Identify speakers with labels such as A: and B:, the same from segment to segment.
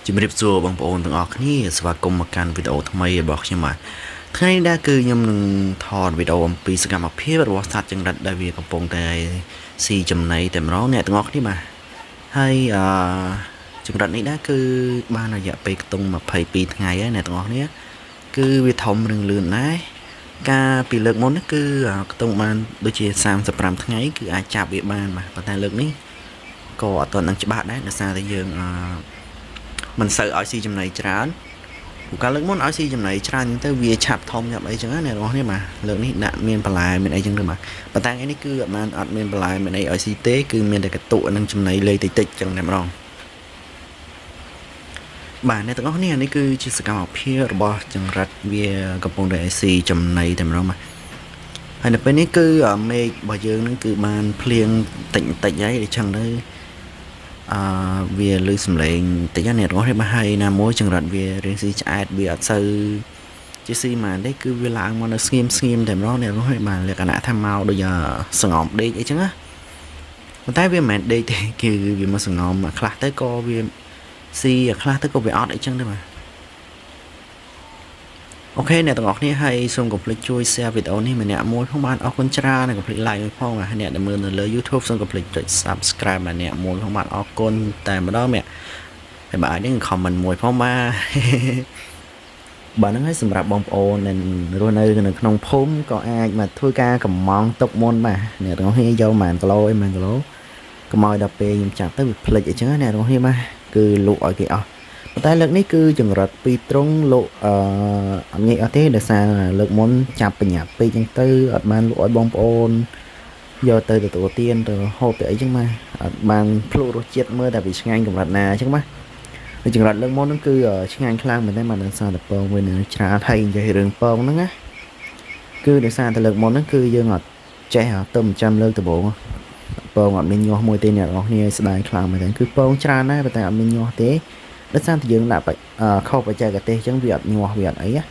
A: ជំរាបសួរបងប្អូនទាំងអស់គ្នាស្វាគមន៍មកកាន់វីដេអូថ្មីរបស់ខ្ញុំបាទថ្ងៃនេះដែរគឺខ្ញុំនឹងថតវីដេអូអំពីសកម្មភាពរបស់សត្វចង្រិតដែលវាកំពុងតែស៊ីចំណីតែម្ដងអ្នកទាំងអស់គ្នាបាទហើយអឺចង្រិតនេះដែរគឺបានរយៈពេលខ្ទង់22ថ្ងៃហើយអ្នកទាំងអស់គ្នាគឺវាធំរឿងលឿនដែរកាលពីលើកមុននេះគឺខ្ទង់បានដូចជា35ថ្ងៃគឺអាចចាប់វាបានបាទប៉ុន្តែលើកនេះក៏អត់ទាន់នឹងច្បាស់ដែរដោយសារតែយើងអឺ មិនសូវឲ្យស៊ីចំណីច្រើនព្រោះកាលលើកមុនឲ្យស៊ីចំណីច្រើនអញ្ចឹងទៅវាឆាប់ធំឆាប់អីចឹងណាអ្នកនរគ្នាបាទលើកនេះដាក់មានបន្លែមានអីចឹងទៅបាទប៉ុន្តែថ្ងៃនេះគឺអត់បានអត់មានបន្លែមានអីឲ្យស៊ីទេគឺមានតែកតុនិងចំណីលេងតិចតិចចឹងតែម្ដងបាទអ្នកទាំងអស់គ្នានេះគឺជាសកម្មភាពរបស់ចង្រិតវាកំពុងតែស៊ីចំណីតែម្ដងបាទហើយនៅពេលនេះគឺមេឃរបស់យើងនឹងគឺបានភ្លៀងតិចតិចហើយអញ្ចឹងទៅ អឺវាលឺសំឡេងតិចណាអ្នកទាំងអស់នេះបាទហើយណាមួយចង្រិតវារៀងស៊ីឆ្អែតវាអត់សូវជាស៊ីម៉ានទេគឺវាឡើងមកនៅស្ងៀមស្ងៀមតែម្ដងអ្នកទាំងអស់នេះបាទលក្ខណៈថាមកដូចសងំដេកអីចឹងណាប៉ុន្តែវាមិនមែនដេកទេគឺវាមកសងំខ្លះទៅក៏វាស៊ីខ្លះទៅក៏វាអត់អីចឹងទេបាទ OK អ្នកទាំងអស់គ្នាហើយសូមកុំភ្លេចជួយ share វីដេអូនេះម្នាក់មួយផងបាទអរគុណច្រើននិងកុំភ្លេច like មួយផងបាទអ្នកដែលមើលនៅលើ YouTube សូមកុំភ្លេចចុច subscribe ម្នាក់មួយផងបាទអរគុណតែម្ដងម្នាក់ហើយបាទនេះ comment មួយផងបាទបាទហ្នឹងហើយសម្រាប់បងប្អូនដែលរស់នៅនៅក្នុងភូមិក៏អាចមកធ្វើការកំងទុកមុនបាទអ្នកទាំងអស់គ្នាយកប្រហែលគីឡូអីប្រហែលគីឡូកុំឲ្យដល់ពេលខ្ញុំចាប់ទៅវាភ្លេចអញ្ចឹងណាអ្នកទាំងអស់គ្នាបាទគឺលក់ឲ្យគេអស់ប៉ុន្តែលើកនេះគឺចង្រិតពីរទ្រុងលក់អឺអត់ងាយអត់ទេដោយសារលើកមុនចាប់បញ្ញាប់ពេកអញ្ចឹងទៅអត់បានលក់ឲ្យបងប្អូនយកទៅទទួលទានទៅហូបទៅអីចឹងបាទអត់បានភ្លក់រសជាតិមើលតែវាឆ្ងាញ់កម្រិតណាអញ្ចឹងបាទហើយចង្រិតលើកមុនហ្នឹងគឺឆ្ងាញ់ខ្លាំងមែនទេបាទដោយសារតែពងវានៅច្រើនហើយនិយាយរឿងពងហ្នឹងណាគឺដោយសារតែលើកមុនហ្នឹងគឺយើងអត់ចេះទៅចាំលើកដំបូងពងអត់មានញាស់មួយទេអ្នកនរគ្នាស្ដាយខ្លាំងមែនទេគឺពងច្រើនដែរប៉ុន្តែអត់មានញាស់ទេដោយសារតែយើងដាក់ខុសបច្ចេកទេសអញ្ចឹងវាអត់ញាស់វាអត់អីណា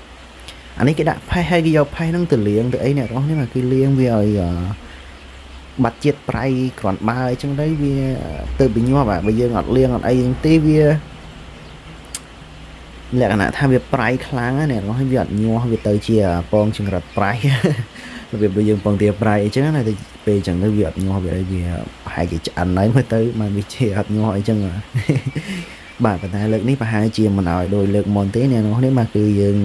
A: អានេះគេដាក់ផេះហើយគេយកផេះហ្នឹងទៅលាងទៅអីអ្នកនរគ្នាមកគឺលាងវាឲ្យបាត់ជាតិប្រៃគ្រាន់បើអញ្ចឹងទៅវាទៅបញាស់បាទបើយើងអត់លាងអត់អីទេវាលក្ខណៈថាវាប្រៃខ្លាំងណាអ្នកនរវាអត់ញាស់វាទៅជាពងចង្រិតប្រៃរបៀបដូចយើងពងទាប្រៃអីចឹងណាទៅពេលអញ្ចឹងទៅវាអត់ញាស់វាអីវាប្រហែលជាឆ្អិនហើយមើលទៅមកវាជាអត់ញាស់អីចឹងបាទប៉ុន្តែលើកនេះប្រហែលជាមិនឲ្យដោយលើកមុនទេអ្នកនរនេះបាទគឺយើង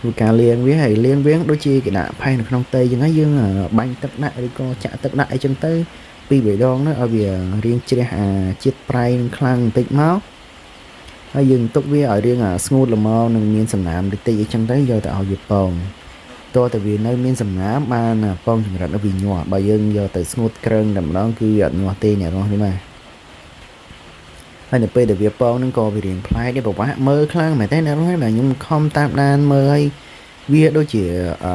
A: ធ្វើការលាងវាហើយលាងវាដូចជាគេដាក់ផេះនៅក្នុងដីចឹងហើយយើងបាញ់ទឹកដាក់ឬក៏ចាក់ទឹកដាក់អីចឹងទៅពីរបីដងទៅឲ្យវារៀងជ្រះអាជាតិប្រៃនឹងខ្លាំងបន្តិចមកហើយយើងទុកវាឲ្យរៀងស្ងួតល្មមនឹងមានសំណើមតិចតិចអីចឹងទៅយកទៅឲ្យវាពងតើតែវានៅមានសំណើមបានពងចង្រិតនៅវាញាស់បើយើងយកទៅស្ងួតក្រើងតែម្ដងគឺវាអត់ញាស់ទេអ្នកនរនេះបាទហើយនៅពេលដែលវាពងនឹងក៏វារៀងប្លែកដែរពិបាកមើលខ្លាំងមែនទេអ្នកនរបាទខ្ញុំខំតាមដានមើលហើយវាដូចជាអឺ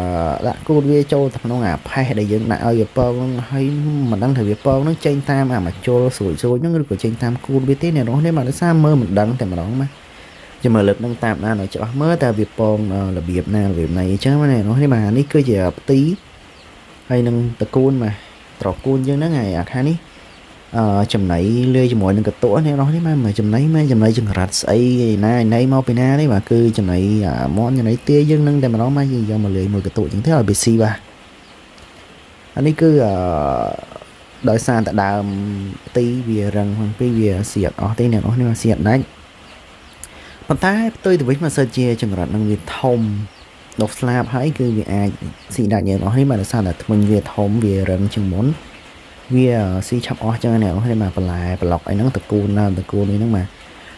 A: ដាក់គូតវាចូលទៅក្នុងអាផេះដែលយើងដាក់ឲ្យវាពងហ្នឹងហើយមិនដឹងថាវាពងហ្នឹងចេញតាមអាមជុលស្រួយស្រួយហ្នឹងឬក៏ចេញតាមគូតវាទេអ្នកនរនេះបាទដោយសារមើលមិនដឹងតែម្ដងណាចាំមើលលើកនឹងតាមដានឲ្យច្បាស់មើលតើវាពងរបៀបណារបៀបណីអញ្ចឹងណាអ្នកនរនេះបាទនេះគឺជាផ្ទីហើយនឹងតកូនបាទត្រកូនយើងហ្នឹងហើយអាខានេះអឺចំណៃលាយជាមួយនឹងកតុនេះនោះនេះមកចំណៃមកចំណៃចង្រិតស្អីណាណៃមកពីណានេះបាទគឺចំណៃមន់ចំណៃទាយើងនឹងតែម្ដងមកយើងយកមកលាយមួយកតុអញ្ចឹងទៅឲ្យវាស៊ីបាទអានេះគឺអឺដោយសារតែដើមទីវារឹងហ្នឹងពីវាស៊ីអត់អស់ទេអ្នកនរនេះមកស៊ីអត់ដាច់ប៉ុន្តែផ្ទុយទៅវិញមកសិនជាចង្រិតនឹងវាធំដុសស្លាបហើយគឺវាអាចស៊ីដាច់អ្នកនរនេះបាទដោយសារតែធ្មេញវាធំវារឹងជាងមុនវាស៊ីឆាប់អស់ចឹងអ្នកនរនេះមកបន្លែប្លុកអីហ្នឹងតកូនណាតកូននេះហ្នឹងបាទ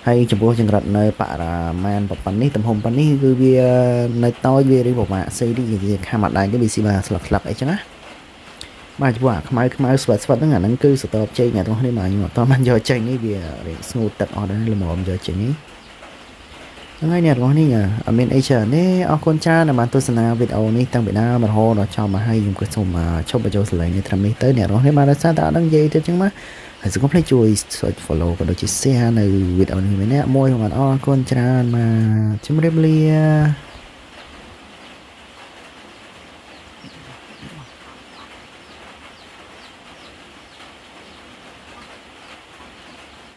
A: ហើយចំពោះចង្រិតនៅបរិមាណប៉ុណ្នេះទំហំប៉ុណ្នេះគឺវានៅតូចវារៀងពិបាកស៊ីតិចវាខាំអត់ដាច់ទេវាស៊ីបានស្លឹកស្លឹកអីចឹងណាបាទចំពោះអាខ្មៅខ្មៅស្វិតស្វិតហ្នឹងអាហ្នឹងគឺសតបចេកអ្នកទាំងនេះបាទខ្ញុំអត់តបានយកចេញនេះវារៀងស្ងួតទឹកអស់ដែរល្មមយកចេញនេះហ្នឹងហើយអ្នកទាំងនេះអត់មានអីច្រើនទេអរគុណច្រើនដែលបានទស្សនាវីដេអូនេះតាំងពីដើមរហូតដល់ចប់មកហើយខ្ញុំក៏សូមឈប់បញ្ចូលសលេងនេះត្រឹមនេះទៅអ្នកទាំងនេះបានដោយសារតែអត់ដឹងនិយាយទៀតចឹងមកហើយសូមកុំភ្លេចជួយចុច follow ក៏ដូចជា share នៅវីដេអូនេះម្នាក់មួយផងបាទអរគុណច្រើនបាទជម្រាបលា។